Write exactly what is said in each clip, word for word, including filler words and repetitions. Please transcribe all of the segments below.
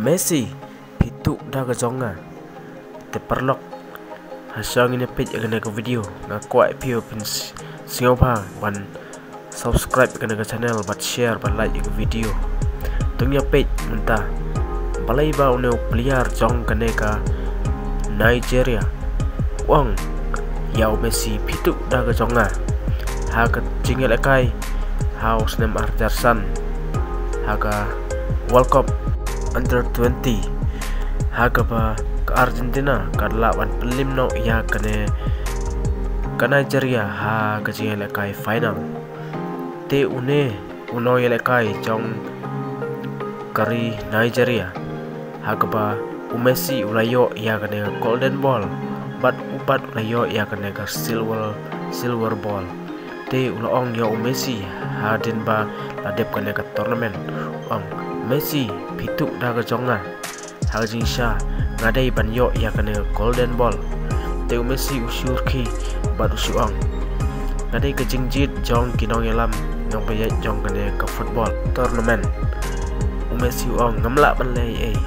Messi, phi tuh da ka jong nga. Te paralok, ha shuwa ngin ïa peit ïa kane ka video, nga kwah ïa phi ba phin s-, sngewbha ban subscribe ïa kane ka channel, bad share, bad like ïa ka video. To ngin ïa peit mynta balei ba une u player jong kane ka Nigeria u ong ïa u Messi, phi tuh da ka jong nga, ha ka jingïalehkai ha u snem ar hajar san ha ka World Cup Under twenty, ha kaba ka Argentina ka la lah ban pynlip noh ïa kane ka Nigeria ha ka jingïalehkai final. Te une u nongïalehkai jong ka ri Nigeria, ha kaba u Messi u la ïoh ïa kane ka Golden Ball, bad u pat u la ïoh ïa kane ka Silver, Silver Ball. Te u la ong ïa u Messi hadien ba la dep kane ka tournament, u ong, Messi, phi tuh da ka jong nga, ha ka jingshisha nga dei ban ïoh ïa kane ka Golden Ball. Te u Messi u shu rkhie bad u shu ong, nga dei ka jingjied jong ki nongïalam, nongpynïaid jong kane ka football tournament. U Messi u ong, ngam lah ban leh ei ei.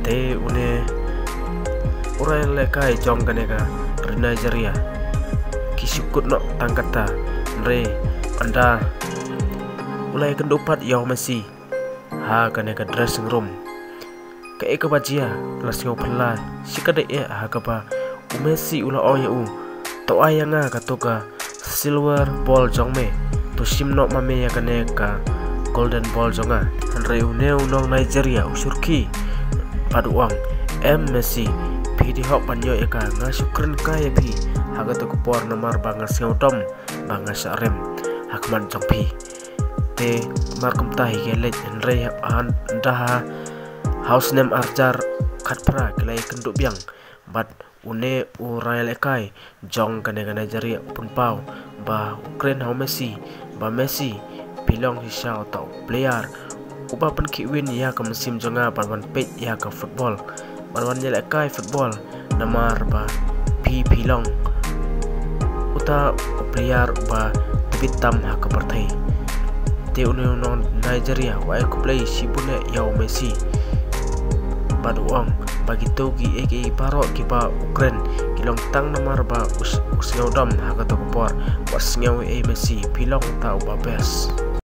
Te une u raiïalehkai jong kane ka ri Nigeria ki shu kut noh tang katta, hynrei ynda u la ïakynduh pat ïa u Messi ha kane ka dressing room, kaei kaba jia, la sngewphylla shikatdei eh, ha kaba u Messi u la ong ïa u, to ai ïa nga kato ka Silver Ball jong me, to shim noh ma me ïa kane ka Golden Ball jong nga. Hynrei une u nong Nigeria u shu rkhie bad u ong, em Messi, phi dei hok ban ïoh ïa ka, nga shu kren kai ïa phi ha kato ka por namar ba nga sngewdom ba nga shah rem ha khmat jong phi. Te namar kumta hi ka leit, hynrei ha, ynda ha, ha u snem ar hajar khatphra ki la ïakynduh biang, bad une u raiïalehkai jong kane ka Nigeria u pynpaw ba u kren ha u Messi, ba Messi, phi long shisha uta u player uba pynkhih win ïa ka mynsiem jong nga ban wan peit ïa ka football, ban wan ïalehkai football, namar ba phi, phi long uta u player uba tbit tam ha ka pyrthei. Te une u nong Nigeria u ai khublei shibun eh ïa u Messi bad u ong ba kito kiei kiei baroh kiba u kren ki long tang namar ba u s-, u sngewdom ha kato ka por. Wat sngew ei ei Messi, phi long uta uba best.